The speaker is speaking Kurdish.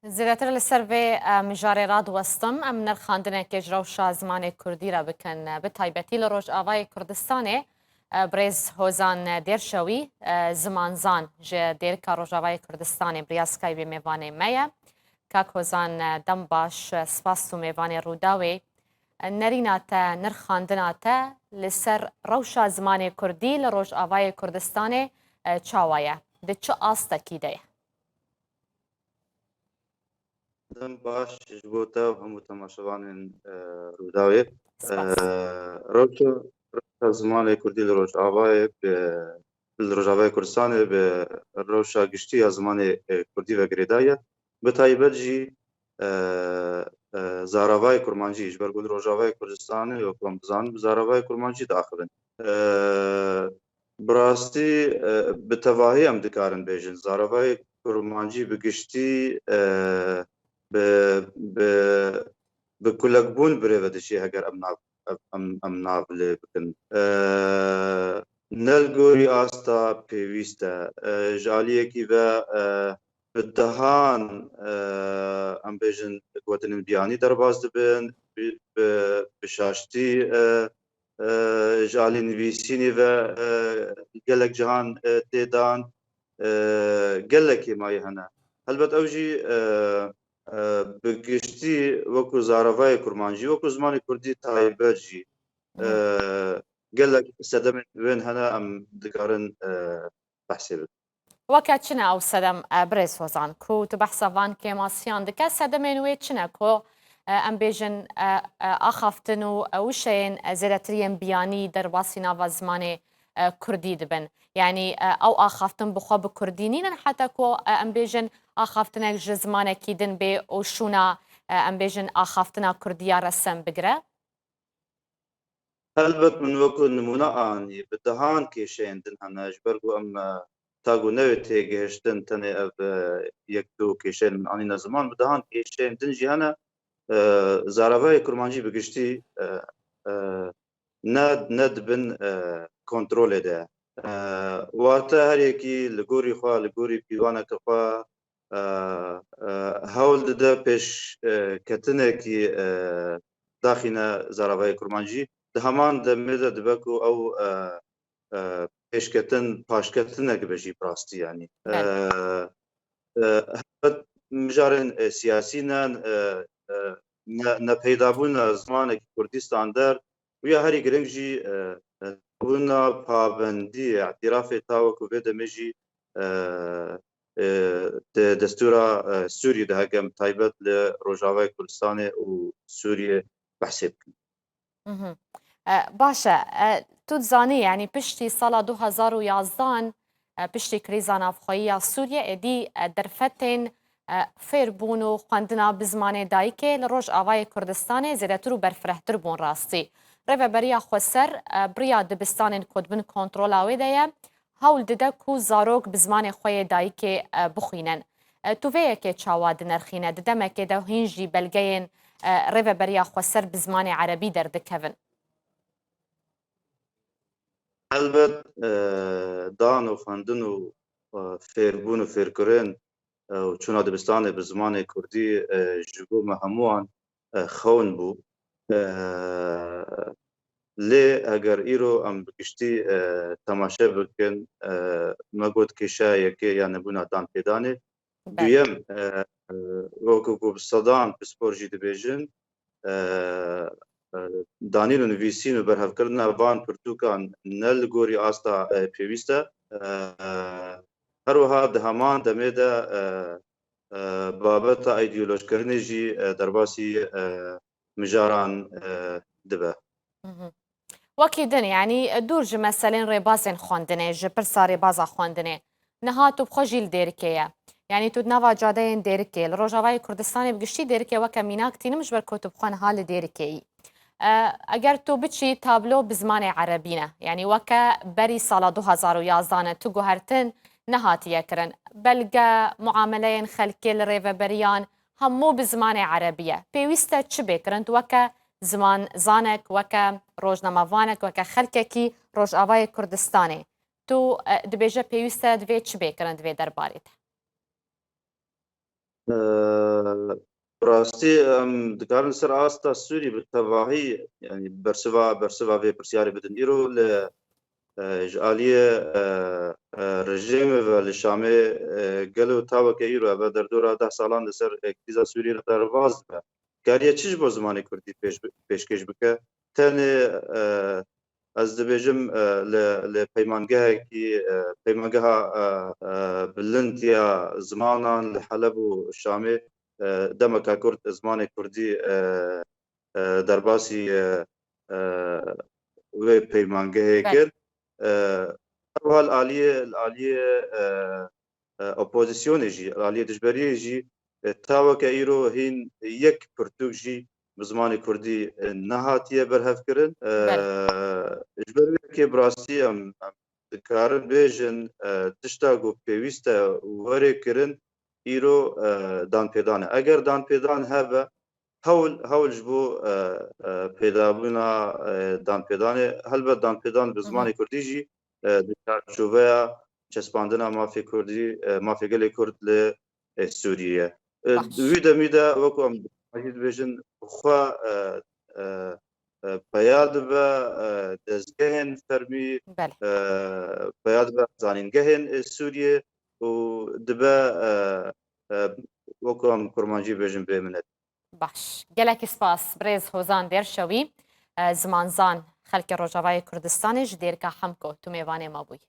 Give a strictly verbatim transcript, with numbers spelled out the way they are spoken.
Zêdetir li ser vê, e, mijarê radiwestim. Em nirxandinekê ji rewşa zimanê kurdî re bikin. Bi taybetî li Rojavayê Kurdistanê, e, birêz Hozan Dêrşewî, e, zimanzan ji Dêrika Rojavayê Kurdistanê bi riya Skypeê mêvanê me ye. Kak Hozan, e, dem baş, e, spas tu mêvanê Rûdawê. E, nerîna te, nirxandina te li ser rewşa zimanê kurdî li Rojavayê Kurdistanê, e, çawa ye? Di çi astekî de ye? Dem baş ji bo te û hemû temaşevanên, e, Rûdawê. Spas. E, rewşa, rewşa zimanê kurdî li Rojavayê bi, li Rojavayê Kurdistanê bi rewşa giştî ya zimanê, e, kurdî ve girêdayî ye. Bi taybet jî, e, e, zaravayê kurmancî, ji ber ku li Rojavayê Kurdistanê, wek em dizanin, bi zaravayê kurmancî diaxivin. E, bi rastî, e, bi tevahî em dikarin bêjin, zaravayê kurmancî bi giştî, e, bi, bi, bi kulekbûn birêve diçê, heger em nav, em, em nav lê bikin. E, ne li gorî asta pêwîst e. E, ji aliyekî ve, e, bi dehan, e, em bêjin, gotinên biyanî derbas dibin, bi, bi, bi şaştî, e, e, ji alî nivîsînê ve, e, gelek cihan, e, tê dan, e, gelek kêmayî hene. Helbet ew jî, e, e, bi giştî wekû zaravayê kurmancî, wekû zimanê kurdî taybet jî, e, gelek sedemên wên hene em dikarin, e, behsê bikin. Weke çi ne ew sedem, e, birêz Hozan, ku tu behsa van kêmasiyan dike, sedemên wê çi ne ku, e, em bêjin, e, e, axaftin û, e, wişeyên, e, zêdetir yên biyanî derbasî nava zimanê, e, kurdî dibin? Yanî, e, ew axaftin bi xwe bi kurdî nînin heta ku, e, em bêjin axaftinek ji zimanekî din bê û şûna, e, em bêjin axaftina kurdî ya resem bigire? Helbet min wekû nimûne anî, bi dehan kêşeyên din hene, ji ber ku em, e, ta ku newê têgihiştin, tenê ev, e, yek du kêşeyên min anîne ziman, bi dehan kêşeyên din jî hene, e, zaravayê kurmancî bi giştî, e, e, ne, ne di bin, e, kontrolê de ye. E, wate her yekî li gorî xwe, li gorî pîvaneke xwe, e, e, hewl dide pêş, e, ketinekî, e, daxîne zaravayê kurmancî. Di heman demê de dibe ku ew, e, e, pêşketin, paşketinek be jî bi rastî, yanî. Belê. E, e, helbet mijarên, e, siyasî ne, e, e, ne, nepeydabûna zimanekî kurdî standard, û ya herî giring jî, e, e, bûna pabendî, îtirafê ta wekû vê demê jî, e, e, di destûra, e, Sûriyê de heke em taybet li Rojavayê Kurdistanê û Sûriyê behsê bikin. Mhm. E, baş e. E, tu dizanî, yanî piştî sala du hazar û yazdan, e, piştî krîza navxweyî ya Sûriyê, êdî, e, derfetên, e, fêrbûn û xwendina bi zimanê dayikê li Rojavayê Kurdistanê zêdetir û berfirehtir bûn rastî. Rêveberiya Xweser, e, bi riya dibistanên ku di bin kontrola wê de ye, hewl dide ku zarok bi zimanê xwe yê dayikê, e, bixwînin. E, tu vê yekê çawa dinerxîne? Di demekê de hîn jî belgeyên, e, Rêveberiya Xweser bi zimanê erebî derdikevin. Helbet, e, dan û xwendin û, e, fêrbûn û fêrkirin, e, û çûna dibistanê bi zimanê kurdî, e, ji bo me hemûyan, e, xewn bû. E, lê eger îro em bi giştî, e, temaşe bikin, e, me got kêşeya yekê ya nebûna danpêdanê. Belê. Duyem, e, e, wekî ku bi sedan pispor jî dibêjin, e, e, danîn û nivîsîn û berhevkirina van pirtûkan ne li gorî asta, e, pêwîst e. E, her wiha di heman demê de, e, e, babeta îdeolojkirinê jî, e, derbasî, e, mijaran, e, dibe. Mhm. Wekî din, yanî dûr ji meselên rêbazên xwendinê, ji pirsa rêbaza xwendinê. Niha tu bi xwe jî li Dêrikê ye. Yanî tu di nava cadeyên Dêrikê, li Rojavayê Kurdistanê bi giştî Dêrikê weke mînak tînim, ji ber ku tu bi xwe niha li Dêrikê yî. E, eger tu biçî, tablo bi zimanê erebî ne. Yanî weke berî sala du hazar û yazdan e, tu guhertin nehatiye kirin. Belge, muameleyên xelkê li rêveberiyan, hemû bi zimanê erebî ye. Pêwîst e çi bê kirin? Tu weke zimanzanek, weke rojnamevanek, weke xelkekî Rojavayê Kurdistanê, tu, e, dibêje pêwîst e divê çi bê kirin di vê derbarê de? Ee, bi rastî em dikarin ser asta Sûrî bi tevahî, yani bersiva, bersiva vê pirsyarê bidin. Îro li, e, ji aliyê, e, e, rejîmê ve li Şamê, e, gelo ta weke îro, eve derdora deh salan li ser, e, krîza Sûrî re derbas dibe. Kariye çi ji bo zimanê kurdî pêş, pêşkêş bike? Tenê, e, ez dibêjim, e, li, li peymangehekî, e, peymangeha, e, e, bilind ya zimanan li Heleb û Şamê, e, demeka kurt zimanê kurdî, e, e, derbasî, e, e, wê peymangehê Belê. kir. E, her wiha li aliyê, li aliyê, e, e, opozisyonê jî, li aliyê dijberiyê jî, e, ta weke îro hîn yek pirtûk jî bi zimanê kurdî, e, nehatiye berhevkirin. E, Belê. Ji ber wê yekê bi rastî em, em dikarin bêjin, e, tişta ku pêwîst e were kirin, îro, e, danpêdan e. Eger danpêdan hebe, hewl, hewl ji bo, e, e, peydabûna, e, danpêdanê, helbet danpêdan bi Hı hı. zimanê kurdî jî, e, di çarçoveya çespandina mafê kurdî, e, mafê gelê kurd li, e, Sûriyê ye. E, Baş. Wî demî de wekî em jî dibêjin, xwe, e, e, e, peya dibe, e, dezgehên fermî, Belê. e, peya dibe zanîngehên, e, Sûriyê û dibe, e, e, wekî em kurmancî bêjin bê minet. Baş. Gelekî spas. Birêz Hozan Derşewî, e, zimanzan xelkê Rojavayê Kurdistanê ji Dêrika Hemko, tu mêvanê me bûyî.